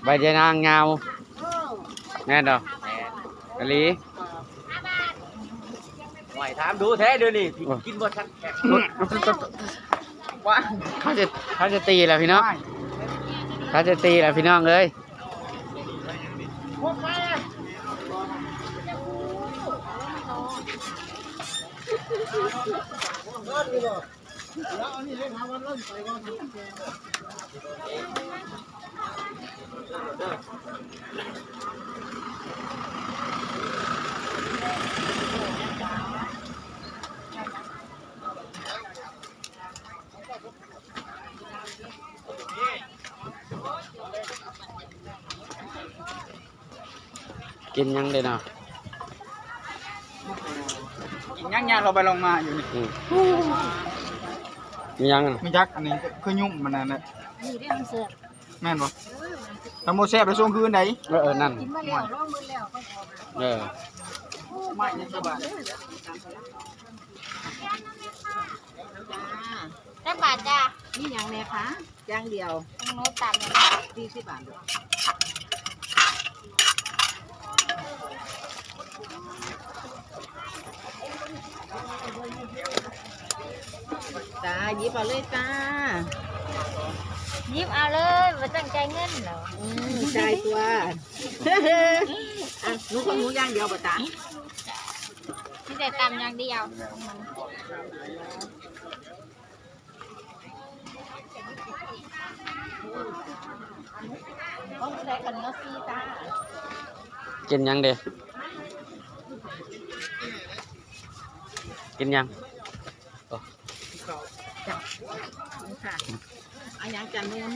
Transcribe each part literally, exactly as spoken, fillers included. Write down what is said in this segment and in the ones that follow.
ใบยะนางยาว แม่นดอก อีหลี ไหวถามดูแท้เดี๋ยวนี้ โอ้ย กินบ่ทันแขก ว่า เขาจะ เขาจะตีแล้วพี่น้อง เขาจะตีแล้วพี่น้องเอ้ย กินหยังเด้เนาะ กินหยังๆ เราไปลองมาอยู่นี่ อืม มีหยังอะ มีจักอันนี้คือยุ่มมันนั่นแหละ นี่เด้มันแซ่บ แม่นบ่ ถ้าบ่แซ่บไปส่งคืนใด เออ เออ นั่น กินมาแล้ว ลองมื้อแล้วก็พอ เออ มาอีกสบาย จ้า จักบาทจ้า มีหยังแน่คะ อย่างเดียว ของหนูตำ สี่สิบบาท จ้า หยิบเอาเลยจ้า หยิบเอาเลย บ่ต้องจ่ายเงินเหรอ อืม จ่ายตัว อ่ะ หนูของหนูอย่างเดียวบ่จ๊ะ มีแต่ตำอย่างเดียว กินหยังเด้ กินหยัง จ้ะ นี่ค่ะ เอาหยังจ้ะเมือน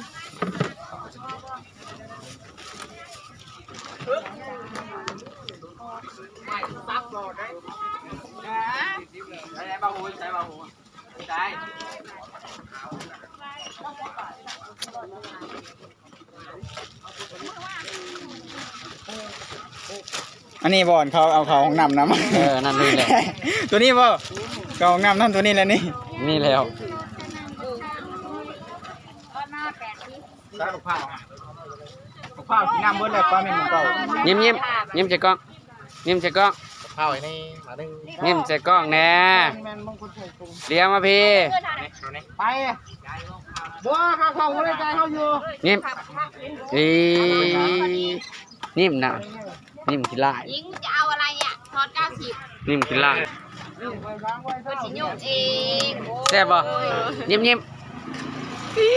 อันนี้บ่อนเขาเอาเขาห้องน้ำนำ เออ นั่นนี่แหละ ตัวนี้บ่ เขาห้องน้ำนั่นตัวนี้แหละนี่ นี่แล้ว ใส่บักพร้าว บักพร้าวกินน้ำเบิดแล้ว ปลาแม่นหมูเก่า ยิ้มยิ้ม ยิ้มใส่กล้อง ยิ้มใส่กล้อง บักพร้าวไอ้นี่ มาหนึ่ง ยิ้มใส่กล้องแน่ แม่นมงคลชัยตรง เลี้ยวมาพี่ ไป บัวข้าวของหัวใจเขาอยู่ ยิ้ม อี ยิ้มนะ ยิ้มขี้ร้าย หญิงจะเอาอะไรเนี่ย ทอนเก้าสิบ ยิ้มขี้ร้าย เพิ่นสิโยกเอง แซ่บบ่ โอ้ย ยิ้มยิ้ม อี